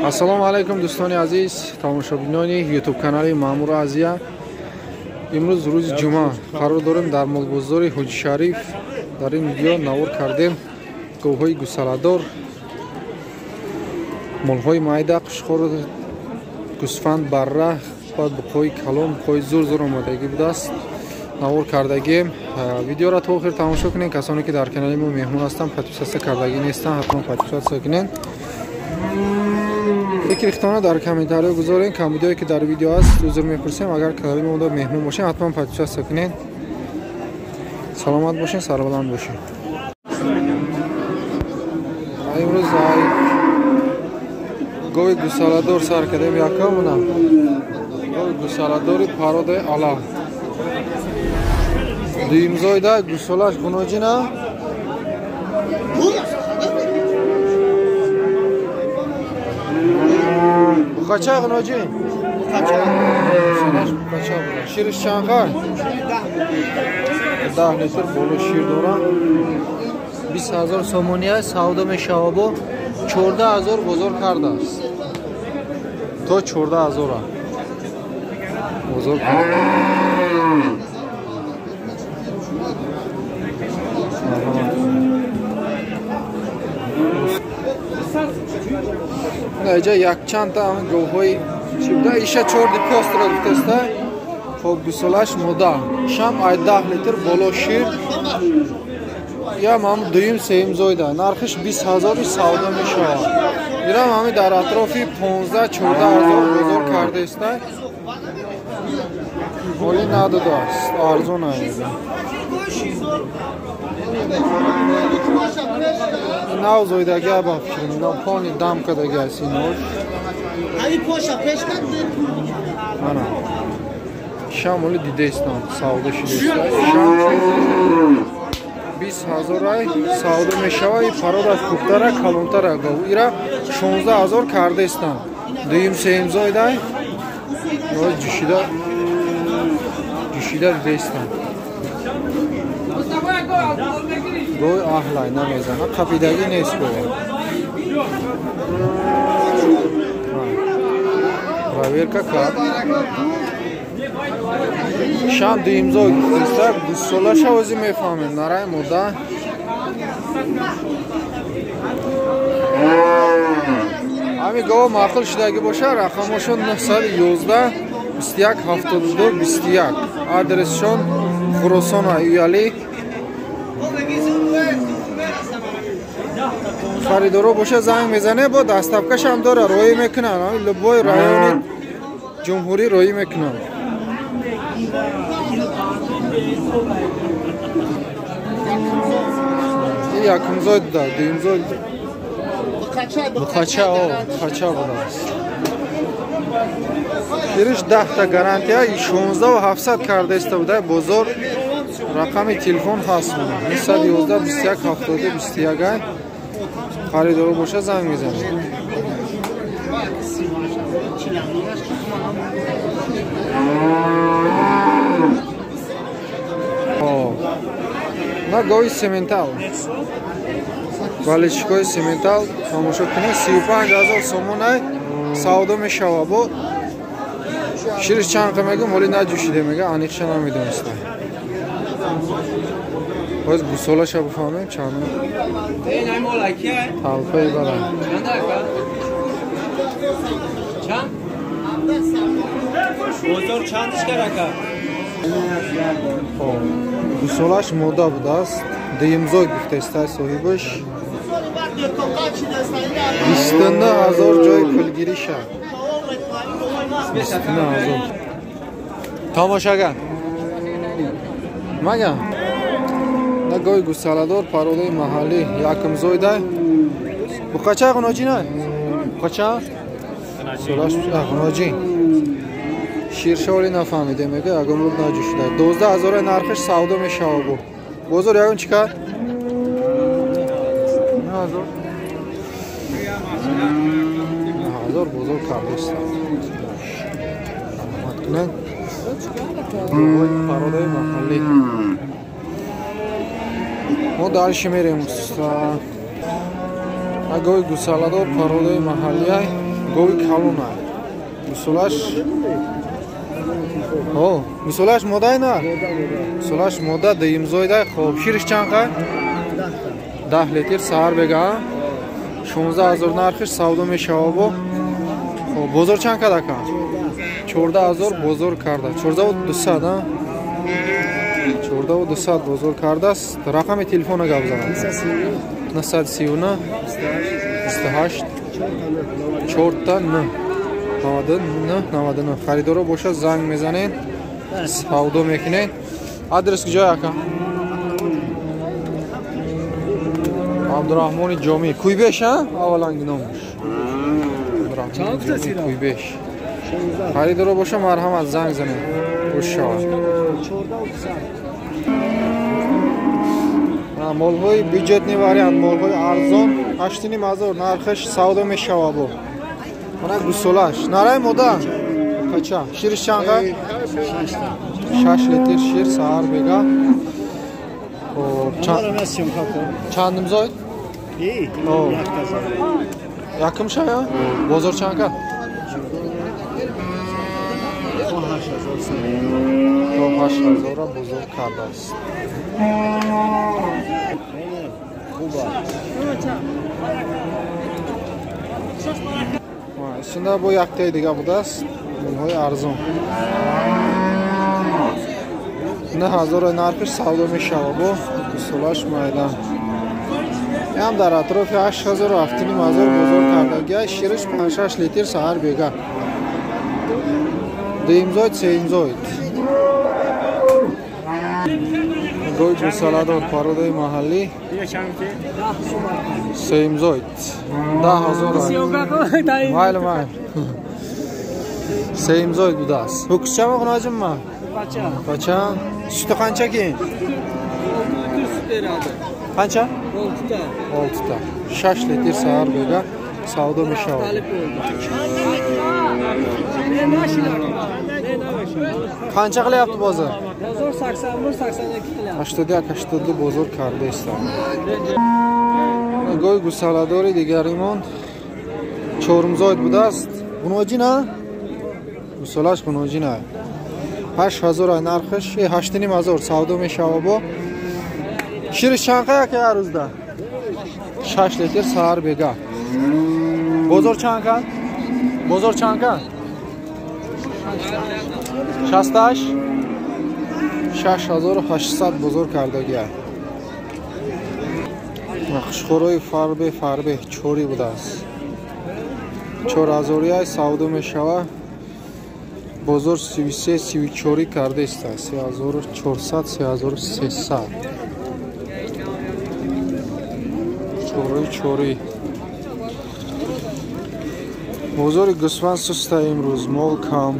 Ассалому алайкум дӯстони азиз, тамошобинони YouTube канали Маъмур Азия. Имрӯз рӯзи ҷумъа қарор дорем дар молбозори Ҳоҷи Шариф. Дар ин видео навор кардем говҳои гусаладор, молҳои майда, қушқор, гӯсфанд, барра, баъд буқҳои калон, буқҳои зур-зур омодагӣ будааст. Навор кардагем. Видеоро то охир тамошо кунед. Касоне ки дар канали мо меҳмон ҳастанд, подписатсия кардагӣ нестанд, ҳатман подписатсия кунед. Фикри худтонро дар комментариҳо гузоред. Камбудиҳое ки дар видео аст, узр мепурсем. Агар канали мо меҳмон бошед, ҳатман подписатсия кунед. Саломат бошед, сарбаланд бошед. Имрӯз гови гусаладор сар кардем. Якамона гови гусаладори пародаи ала. Дуюмзоида гусолаш гуноҷина. Бухача гуноҷин? Гусолаш бухача буда. Шириш чанд қар? 10 литр боло шир дора. 20 ҳазор сомонӣ аст, савдо мешава бо 14 ҳазор бозор кардааст. То 14 ҳазора бозор карда. Инҷа якчандта говҳои чӣ буда? Иша чорди пёстра гуфтаста. Хоб гусолаш мода. Шам ай 10 литр боло шир. Ям ҳам дуюм сеюм зоида. Нархиш 20 ҳазори савдо мешавад. Ирам ҳами дар атрофи 15-14 ҳазор бозор кардаиста. Ҳоли надодааст, арзон аст. Нав зоидаги аба фикр мекунам, пони дам кардаги аст инош. Ана. Шам ҳоли дидаистам, савдо шудаиста. Шам 20 ҳазорай савдо мешава. И пародаш хубтара, калонтара гов. Ира 16 ҳазор кардаистам. Дуюм сеюм зоидай. Ҷӯшида ҷӯшида дидаистам. Гови аҳлай намезана, қапидагӣ нест гови. Проверка кард. Шам дуюмзой гуфтаста, гусолаша ози мефаҳмем. Нарай мода. Ҳами гова маъқул шудагӣ боша, рақамошон 911 21 72 21. Адресшон Хуросон Уяли. Харидоро боша занг мезане, бо доставкашам дора, роӣ мекунанд. Любой райони ҷумҳурӣ роӣ мекунанд. Якумзой буда, дуюмзой бухача, бухача будааст. Шириш 10та гарантия, 16 700 кардаиста буда бозор. Рақами телефон ҳаст 911 21 72 21. Харидоро боша занг мезанед. На гови сементал, валичкои сементал тамошо кунед. 35 ҳазор сомонай савдо мешава. Бо шириш чанд қа мегӯм, ҳоли наҷӯшиде мега, аниқша намедониста. Боз гусолаша бифаҳмем чанд талфаи бара. Гусолаш мода будааст. Дуюмзой гуфтаиста соҳибаш. 29 ҳазор ҷои пулгириша. 29 ҳазор. Тамошагар. Мага? На гови гусаладор пародаи маҳаллӣ якумзойда. Буқача ғуноҷина? Буқача? Солаш ғуноҷин. Ширшоли нафаҳмиде мега, ягон руб наҷӯшида. 12 ҳазора нархиш савдо мешава бо. Бозор ягон чӣ кард? 9 ҳазор. 9 ҳазор бозор кардааст. Раҳмат кунед. Пародаи маҳаллӣ. Мо дальше мерем. Гови гусаладор пародаи маҳаллиай. Гови калона. Гусолаш О, гусолаш модай на? Гусолаш мода дуюмзоида. Хоб, шириш чанд қай? 10 литр саҳар бега. 16 000 нархиш савдо мешава бо. Хоб, бозор чанд кад ака? 14 000 бозор карда. 14 200, а? 14 200 бозор кардааст. Рақами телефона гап занам. 939 28 4 9 99 99. Харидоро бошад, занг мезанед, савдо мекунед. Адрес куҷое ака? Абдураҳмони Ҷомӣ, Куйбеш, а? Авваланги номаш Абдураҳмони Куйбеш. Харидоро боша, марҳамат, занг занед. Хуш шавад. Молҳои бюджетный вариант, молҳои арзон, 8 500 нархаш савдо мешава бо. Мана гусолаш. Нарай мода? Қача? Шириш чанд қай? 6 литр шир саҳар бега. Хоб, чандим зоид? Якум шая? Бозор чанд кад? То 8000 бозор кардааст. Исинда бо яктаи дига будааст, молҳои арзон. 9000 нархиш савдо мешава бо, гусолаш майдан. Ям дар атрофи 8000 7500 бозор кардагия, шириш 5-6 литр саҳар бега. Дуюмзоид, сеюмзоид. Гои гусоладор пародаи маҳаллӣ, сеюмзоид 10 000. Майли, майли. Сеюмзоид будааст. Ho'kizchami, xunoyjimmi? Qachon? Suti qancha keyin? Qancha? 6ta. 6 litr sahar bega savdo mешавад. Qancha qilyapti bozor? Bozor 81 82 qilyapti. 81 82 бозор карда истам. Гои гусаладори дигаримон чорумзоид будааст. Ғуноҷина? Гусолаш ғуноҷина. 8000 нархаш, 8500 савдо мешава бо. Шириш чанд қай ака ҳар рӯзда? 6 литр саҳар бега. Бозор чанд кад? Бозор чанд кад? 68 6800 бозор кардагия. Хушхӯрои фарбе фарбе чорӣ будааст. 4000 савдо мешава. Бозор 33 34 карда истааст. 3400 3300. Чорои чорӣ. Бозори гӯсфанд суста имрӯз, мол кам.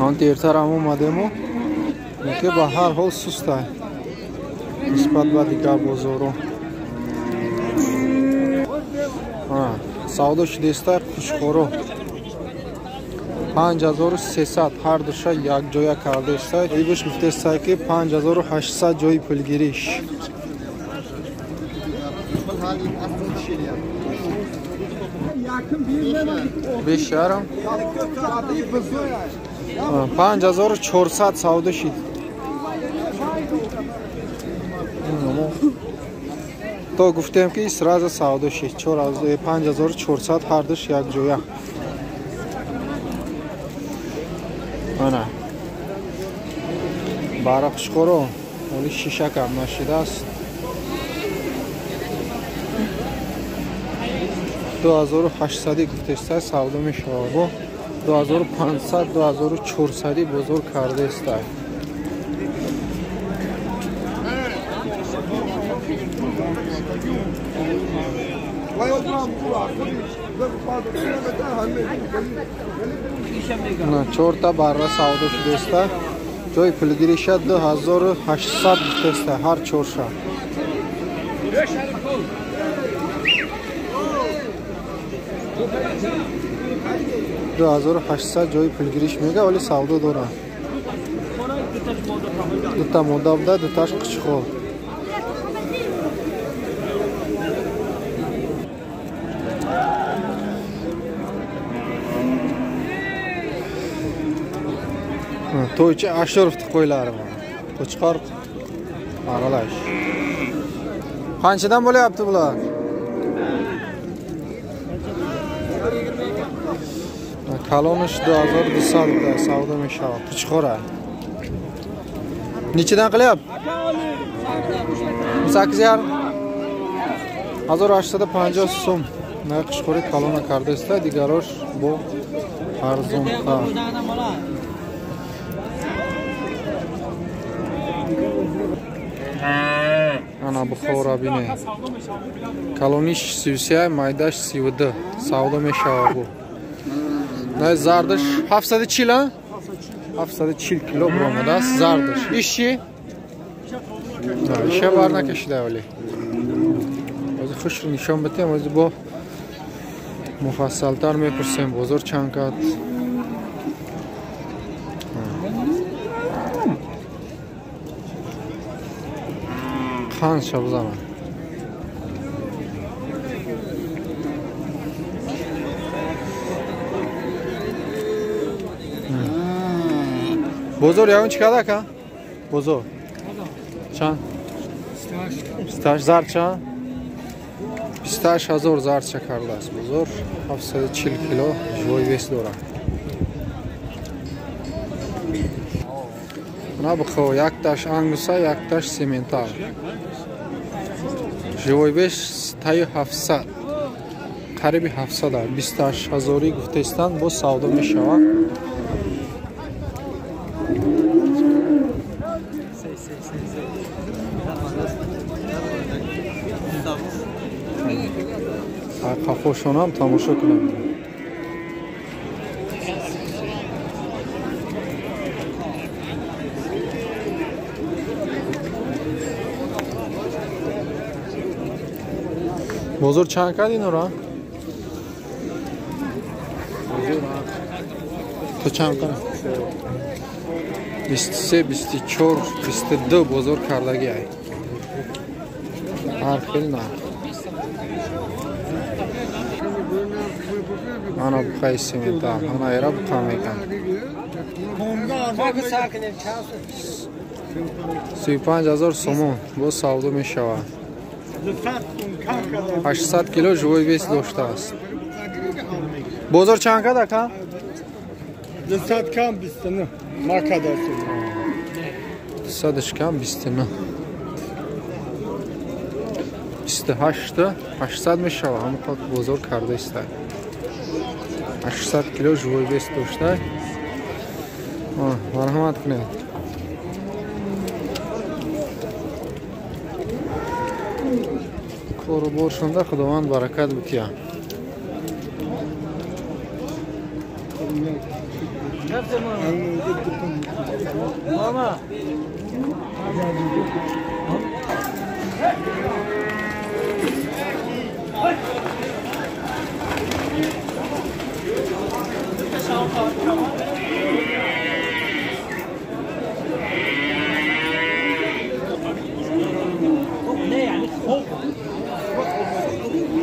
Он дертарам омадему, ки ба ҳар ҳол суста нисбат ба дигар бозоро. Савдо шудеста хушхоро 5300 ҳар душа якҷоя кардаеста. Ибуш гуфтеста, ки 5800 ҷои пулгириш. Бешарам 5400 савдо шид. То гуфтем, ки сразу савдо шид. 5400 ҳар душ якҷоя. Ана бара хушхоро оли шиша кам нашидааст. 2800 гуфтеста савдо мешавад бо 2500 2400 бозор кардаеста. Чорта барра савдо шудеста. Ҷои пулгириша 2800 гуфтеста ҳар чорша. 2800 ҷои пулгириш мега, вале савдо дорад. Дута мода буда, дуташ қичқол. To'ychi Ashurovni qo'ylari mana. Qo'chqor aralash. Qanchadan bo'lyapti bular? Kalonish 2200 da savdo meshava. Qo'chqora. Nechadan qilyapti? 8,5. 1850 сом. На қишқори калона кардаиста, дигарош бо арзонтар. Ана Бухора бине. Калониш 33, майдаш 32. Савдо мешава бу. На зардаш 740 а? 740 кило баромадааст зардаш. Иш чи? Иша бар накашида вале. Ҳозир хушро нишон битем, ҳозир бо муфассалтар мепурсем бозор чанд кат. Қанша бизанад? Бозор ягон чӣ карда ака? Бозор чанд? 28 зард чанд? 28 000 зардча кардааст бозор. 740 кило живой вес дорад. На бихо, якташ ангуса, якташ сементал. Живой вес таи 700. Қариби 700. 28 000 гуфтаистанд, боз савдо мешавад. Қафошонам тамошо кунем. Бозор чанд кард инора? То чанд кард? 23, 24, 22 бозор кардаги ай. Ҳар хел нарх. Ана буқаи сементал, ана эра буқа мекан. 35 000 сомон боз савдо мешавад. 800 кило живой вес доштааст. Бозор чанд кад ака? 200 кам 29. Макадас. 200 кам 29. 28 800 мешавад. Ҳамон қад бозор карда истад. 800 кило живой вес дошта. Марҳамат кунед. Кору боршонда Худованд баракат бития.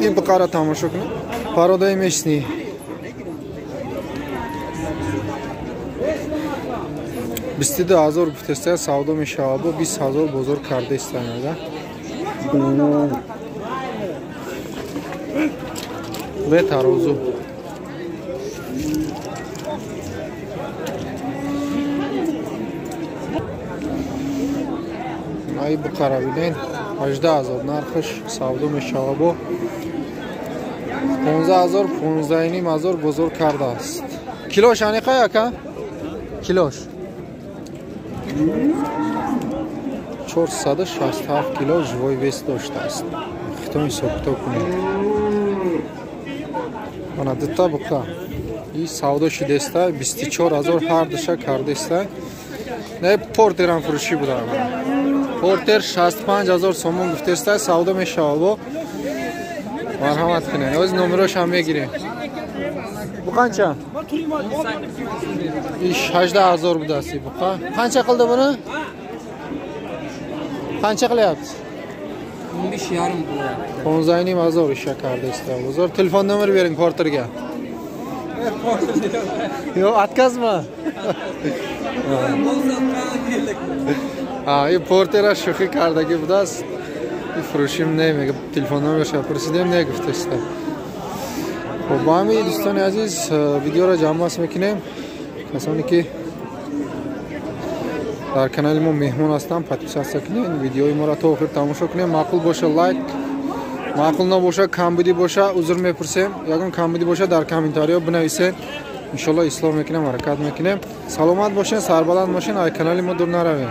Ин буқара тамошо кунед. Пародаи мешни. 22 000 гуфтеста савдо мешавад, бо 20 000 бозор карда истанада. Бе тарозу. Ай буқара бинед, 18 000 нархаш савдо мешавад, бо 15 000, 15 500 бозор кардааст. Килош аниқа яка? Килош 467 кило живой вес доштааст. Хитон ҳисоб-китоб кунед. Ана дута буқа. И савдо шудеста 24 000 ҳар душа кардаиста. Не портерам фурӯшӣ буда. Портер 65 000 сомон гуфтеста, савдо мешавад бо. Марҳамат кунед. Ҳозир номерош ҳам мегирем. Бу қанча? Иш 18 000 будааст буқа. Qancha qildi buni? Qancha qilyapti? 15,5 qilyapti. 15 500 isha kardaista. Bozor telefon nomer bering porterga. Yo'q, откazma. И портера шӯхӣ кардагӣ будааст. И фурӯшим не, мега, телефон номерша пурсидем, не гуфтеста. Хоб, ба ҳамин, дӯстони азиз, видеоро ҷамъбаст мекунем. Касоне ки дар канали мо меҳмон ҳастанд, подписаться кунед, видеои моро то охир тамошо кунед. Маъқул боша, лайк, маъқул набоша, камбудӣ боша, узр мепурсем. Ягон камбудӣ боша, дар комментариҳо бинависед, иншолло ислоҳ мекунем, ҳаракат мекунем. Саломат бошед, сарбаланд бошед, ай канали мо дур наравед.